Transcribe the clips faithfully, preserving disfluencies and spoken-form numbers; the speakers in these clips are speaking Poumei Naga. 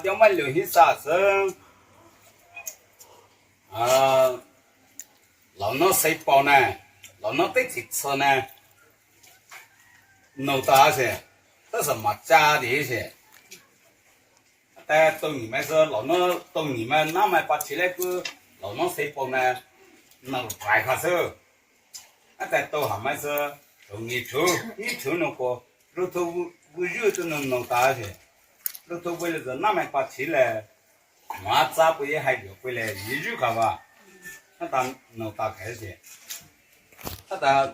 Tia mai lihi sa se. Ah, lao no sei pao ne, lao no tei chi chi ne. No ta se, ta sa ma cha di se. Ata tong ni mai se, lao no tong ni mai na mai pa chi le ku, lao no sei pao ne, na ru pai ka se. Ata to ha mai se, to ni chu, ni chu no ko, lu to bu, bu ju to no no ta se. Lu to bu le se, na mai pa chi le, ma cha bu ye hai yo bu le, ni ju ka ba. Ata no ta ka se. Ata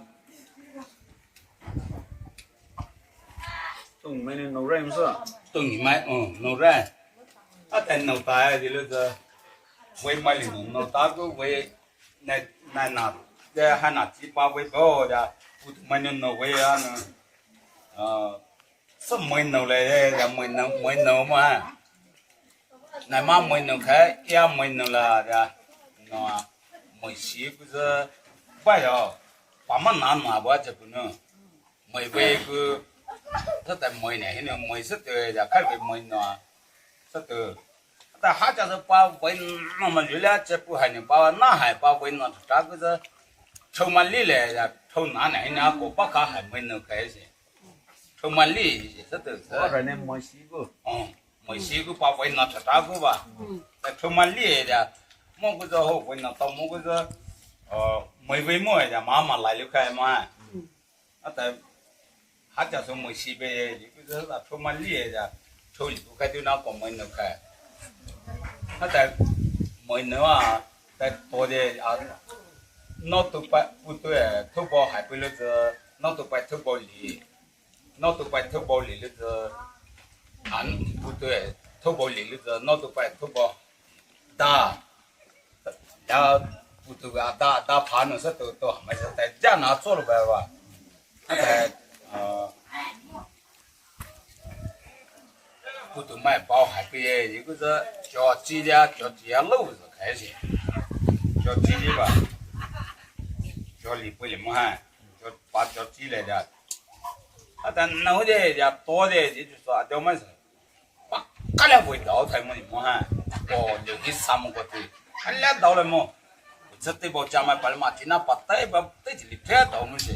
tong ni mai no rai mo se. Tong ni mai, oh, no rai. Ata no ta di le se. Wei mai le no, no ta ku wei na, na, na, de ha na chi pa wei bo ya. Pu tu mai no no wei ya no. Ah, se mai no le ya, mai no, mai no ma. Na ma mai no ka, ya mai no la ya. No, mai si ku se. Ba ya. Pa ma na na ba che ku no. Mai wei ku, sa ta mai ne, hini mai sa tu, ya kai wei mai na, sa tu. Ta ha cha sa pa wei na ma ju la che pu hai ni pa na hai pa wei na ta ku sa. Chou ma li le, ya chou na ne, hini a ko pa ka hai mai na kai se. Chou ma li, sa tu sa. Wa ra ne mai si ku. Oh, mai si ku pa wei na ta ta ku ba. Ta chou ma li ya. Mo ku sa ho wei na ta mo ku sa. Oh, mai wei mo ya ma ma lai lu kai ma. Ata ha cha so mai si be ye, ku za la chou ma li ye ya, chou li ku kai tu na ko mai no kai. Ata mai no a, ta to de a, no tu pa, pu tu e, tu bo hai pu le ze, no tu pa tu bo li. No tu pa tu bo li le ze, an pu tu e, tu bo li le ze, no tu pa tu bo. Da. Ya, pu tu ga da, da pa no sa tu, tu, mai sa ta, ja na zo lo ba ba. Ata, ah, pu tu mai bao hai pi ye, ye ku za, jo chi ya, jo chi ya lo za kai si. Jo chi ye ba. Jo li pu li mo ha. Jo pa jo chi le ya. Ata na hu de ya, to de, ye ju sa, jo mai sa. Pa ka le wei dao tai mo ni mo ha. Ko liu ni sa mo ko ti. Ka le dao le mo. Zhe te bo cha mai pa le ma ti na pa tai ba te ji li pe dao mo se.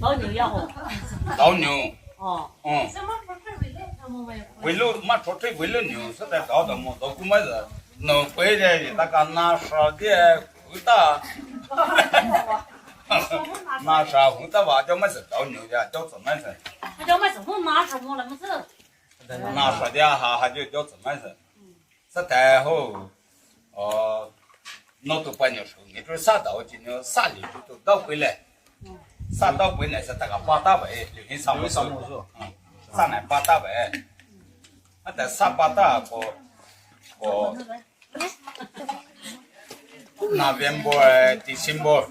Dao niu ya ho. Dao niu. Oh. Oh. Wei lu ma cho te wei lu niu sa ta dao dao mo dao ku mai za. No pe de ta ka na sa de hu ta. Na sa hu ta ba dao mai sa dao niu ya dao sa mai sa. Dao mai sa hu na sa mo la mo sa. Na sa dia ha ha jiu jiu zi mai se. Sa tai ho, uh, no tu pa niu shu, ni tu sa dao ji niu sa li tu tu dao pui le. Sa dao pui ne sa ta ka pa ta ba e, liu ni sa mo su. Sa ne pa ta ba e. A ta sa pa ta ko, ko November, December.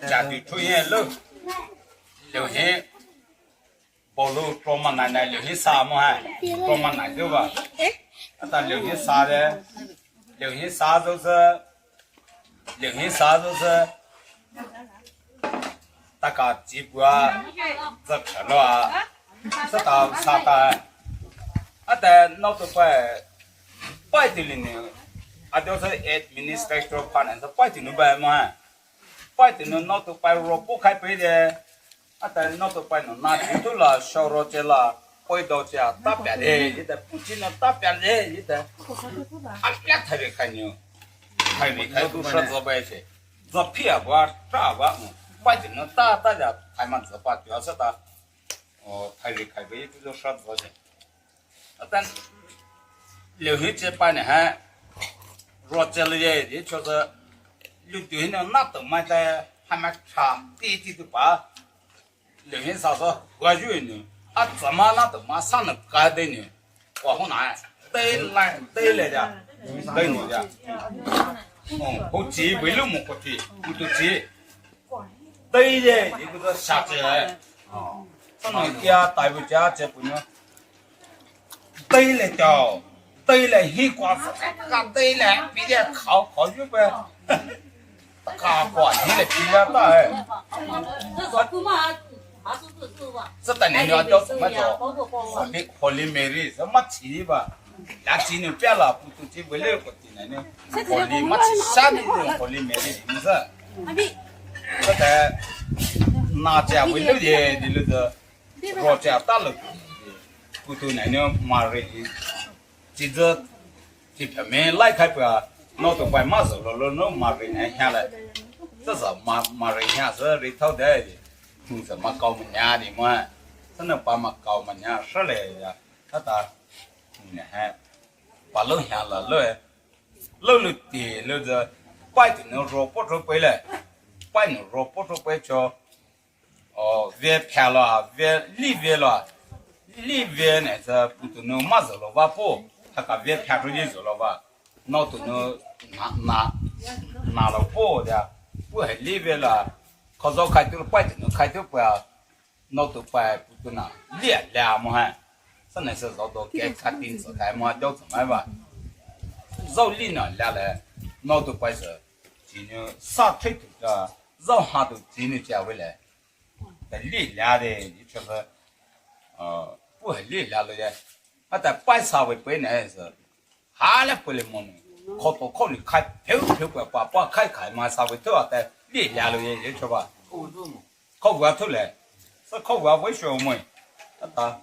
Ja tu chu ye lo. Liu ni Bolu trauma nai nai liu hi sa mo hai. Trauma nai du ba. Ata liu hi sa de. Liu hi sa du se. Liu hi sa du se. Ta ka ji bua. Zak sa lo a. Sa ta sa ta. Ata no tu pai. Pai tu li ni. A du se administrator finance pai tu ni ba mo hai. Pai tu ni no tu pai ro pu khai pe de. Ata no tu pai no na ti tu la sho ro che la poi do che a ta pia de, yi ta pu chi no ta pia de, yi ta. A pia thai ve khai ni. Thai ve khai tu sha zo bai che. Zo phi a ba, tra ba mo. Pai tu no ta ta ja thai ma zo pa tu a sa ta. O, thai ve khai ve tu zo sha zo che. Atan liu hi che pa ne ha ro che le ye, ye cho ze lu tu hi no na to ma ta ha ma cha ti ti tu pa. Liu hi sa so wa ju ni. A za ma na to ma sa na ka de ni. Wa ho na. Dai lai, dai le ja. Dai ni ja. O, ho chi bu lu mo ko ti. Ku tu chi. Dai ye, ni ku sa che. Sa na kia tai bu cha che pu ni. Dai le tao, dai le hi kwa sa ka dai le pi de khao khao ju pe. Ka kwa hi le pi ya ta e. Satan ne nyo ato ma to. Holy, Holy Mary, sa ma chi ba. La chi ne pia la putu chi bele ko ti ne. Holy ma chi sa ni Holy Mary ni sa. Satan na cha bele ye di le de. Ro cha ta le. Putu ne ne Mary. Chi ze, chi pia me lai khai pia, no to bai ma zo lo lo no Mary ne hia le. Sa sa ma, Mary hia sa ri thao de. Sa ma kao ma nya ni ma. Sa na pa ma kao ma nya sa le ya. Sa ta. Ne ha. Pa lo hia la lo e. Lo lo ti lo ze. Pai ti no ro po tro pe le. Pai no ro po tro pe cho. O, ve pia lo, ve li ve lo. Li ve ne sa putu no ma zo lo va po. Ha ka ve pia tro ye zo lo va. No tu no na, na, na lo po dia. Pu hai li ve la. Ko zo khai tu pai tu no khai tu pa. No tu pai putu na. Li a la mo ha. Sa ne sa zo do ke ka tin sa kai mo ha do sa mai va. Zo li na la le. No tu pai sa. Chi no sa thei tu ta. Zo ha tu chi no cha ve le. Ta li la de, yi cha sa. A, pu hai li la lo ye. A ta pai sa ve pe ne sa. Ha la pe le mo ne. Ko to ko li khai, peu peu pa pa pa khai khai ma sa ve tu a ta li la lo ye, ye cha ba. Ko wa tu le. Sa ko wa ve sho mo. A ta.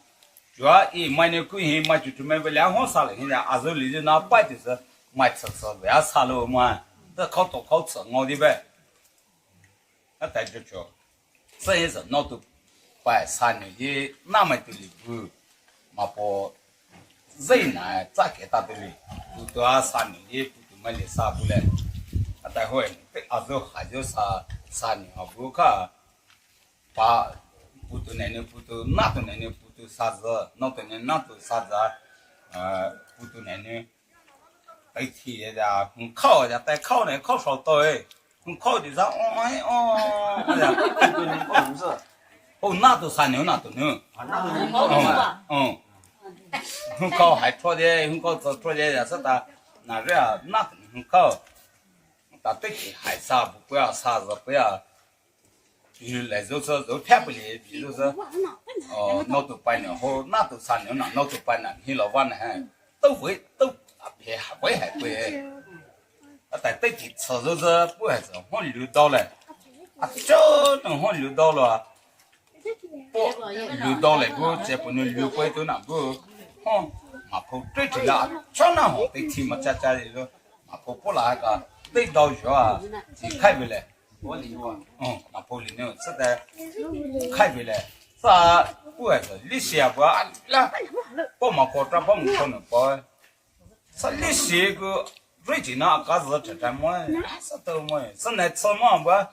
Jua i mai ne ku hi mai tu tu me ve la ho sa le hi la a zo li na pai tu sa. Mai sa sa ve a sa lo mo. Ta ko to ko sa ngo di ve. A ta jo cho. Sa ye sa no tu pai sa ni ye na mai tu li bu. Ma po zai na za ke ta tu li. Tu tu a sa ni ye pu tu mai li sa bu le. A ta hoi te a zo ha zo sa sa ni a bu ka. Pa pu tu ne ni pu tu na tu ne ni pu tu sa zo. No tu ne na tu sa zo. A pu tu ne ni. Tai thi ya, hung khao ya, tai khao ne, khao shao to e. Hung khao di za, o, o, o, ya. Hung na to sa ne, na to ne. O, o. Hung khao hai tro de, hung khao zo tro de, ya sa ta, na re a, na to ne, hung khao. Ta te ki hai sa, bu ya, sa zo, bu ya. Yu lai zo sa zo pia pu le, yu zo sa. O, no tu pai ne ho, na tu sa ne na, no tu pai na, hi lo wa na ha. To wei, to a phe ha wei hai pu e. A tai te ki sa zo sa, pu hai sa, ho lu dao le. A cho no ho lu dao lo. Po lu dao le bu, che pu no lu pu tu na bu. Ho, ma po tre ti la, cho na ho, te ti ma cha cha le lo. Ma po po la ka, te dao yo a, ti khai ve le. O, na po li ne, sa ta khai ve le. Sa, pu a sa, li sia bu a, la, po ma ko tra, po ma ko no po. Sa li sia ku, ri ji na ka za cha cha mo, sa to mo, sa na cha mo ba,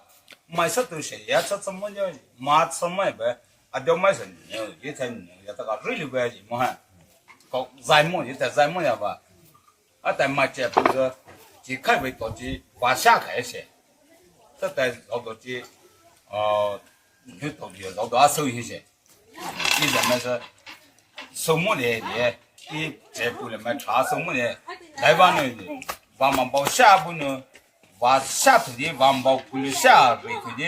mai sa to se, ya cha cha mo yo, ma cha mo ba, a do mai sa ne, ye cha ne, ya ta ka ri li ba ji mo ha. Ko zai mo, ye ta zai mo ya ba. A tai mai che pu zü, chi khai ve to chi, va sha khai se. Sa tai zao do chi, a, nyu to bi zao do a sou hi se. I zai mai sa, sou mo le le, i che pu le mai cha sou mo le, lai va no le, va ma bao sha bu no, va sha tu di, va ma bao pu le sha re tu di,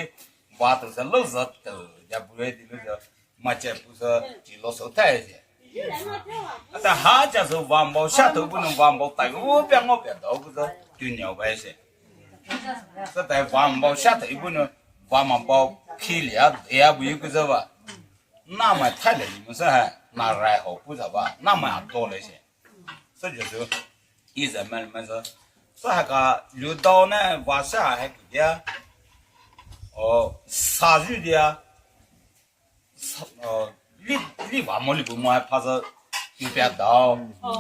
va to sa lo za to, ya bu le di lo za. Ma che pu sa chi lo so thai se. Ata ha cha so va ma bao sha to bu no va ma bao tai u pia ngo pia do ku sa tu nyao ba se. Sa tai va ma bao sha to bu no va ma bao khi le a de a bu yu ku sa ba. Na ma thai le ni mo sa ha. Na rai ho pu sa ba. Na ma a to le se. Sa je so. I za ma ma sa. Sa ha ka lu dao na va sha ha ku dia. O sa ju dia. Sa, uh, li, li va mo li bu mo hai pha sa, yu pia dao,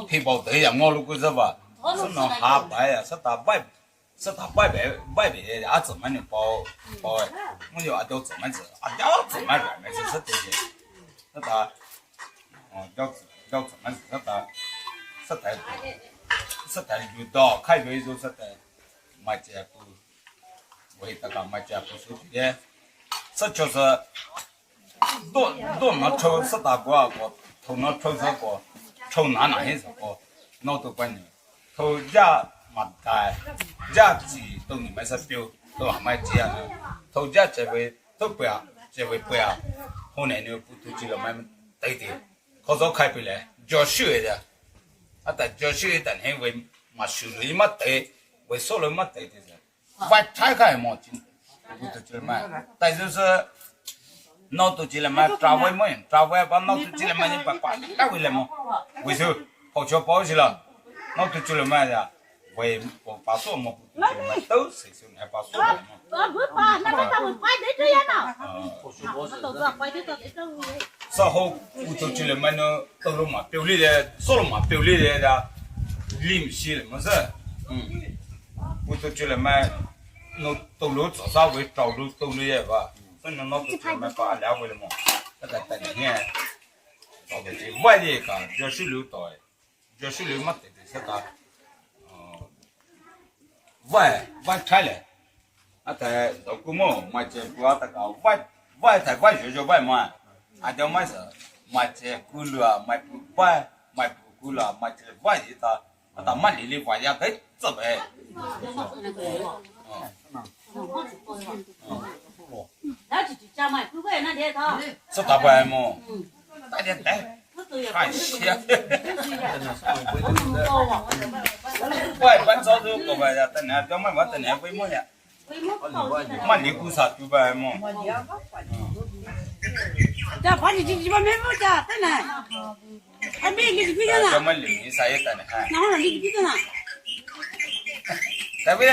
phi bao de ya ngo lu ku sa ba. Sa no ha bai ya, sa ta bai, sa ta bai bai, bai bai ya, a zi mai ni bao, bao ai. Mo yo a dao zi mai zi, a dao zi mai ra mai zi sa te ye. Sa ta, uh, dao zi, dao zi mai zi sa ta, sa ta, sa ta yu dao, kai yu zo sa ta, mai zi ku, wei ta ka mai zi ku su ye. Sa cho sa, Do, do na chou sa ta bua ko, thou na chou sa ko, chou na na hi sa ko, no to pa ni. Thou ja ma tai, ja chi to ni mai sa piu, to ha mai chi a. Thou ja che ve, to pia, che ve pia. Hone ni putu chile mai tai te. Kozo khai pile. Joshua ya. Ata Joshua ta ne we masu lu ma tai. We solo ma tai te. Vai chai khai mo chin. Putu chile mai. Tai su su. No tu chile mai travel mo. Travel ba no tu chile mai ni pa pa. Ta we le mo. We su. Pau cho pau sila. No tu chile mai ya. Wei, wei pa so mo pu tu chile mai tau se su ne pa so mo. Sa ho pu tu chile mai no tau lo ma piu li de, so lo ma piu li de da. Lim si le mo se. Pu tu chile mai no tau lo sa sa wei tau lo tau lo ye ba. Sa no no tu chile mai pa la wei le mo. Sa ka ta ni. Tau de ji wai de ka, jo shi lu tau. Joshua lu ma te te sa ta. Vai, vai chai le. Ata, tau ku mo, mai che ku ata ka, vai, vai tai vai jo jo vai ma. Ata mai sa, mai che ku lu a, mai pu vai, mai pu ku lu a, mai che vai ta. Ata ma li li vai ya tai, sa bai. Sa ta bai mo. Tai de tai. Hai sia. Bai, bai, zao zao ko bai ya, tane, zao mai wa tane, bai mo ya. Ma li ku sa tu bai mo. Ja, ba ni ji ji ba me mo ja, tane. Abi ni ji bi na. Zao mai li ni sa ye tane. Na ho ni ji bi na. Tabe.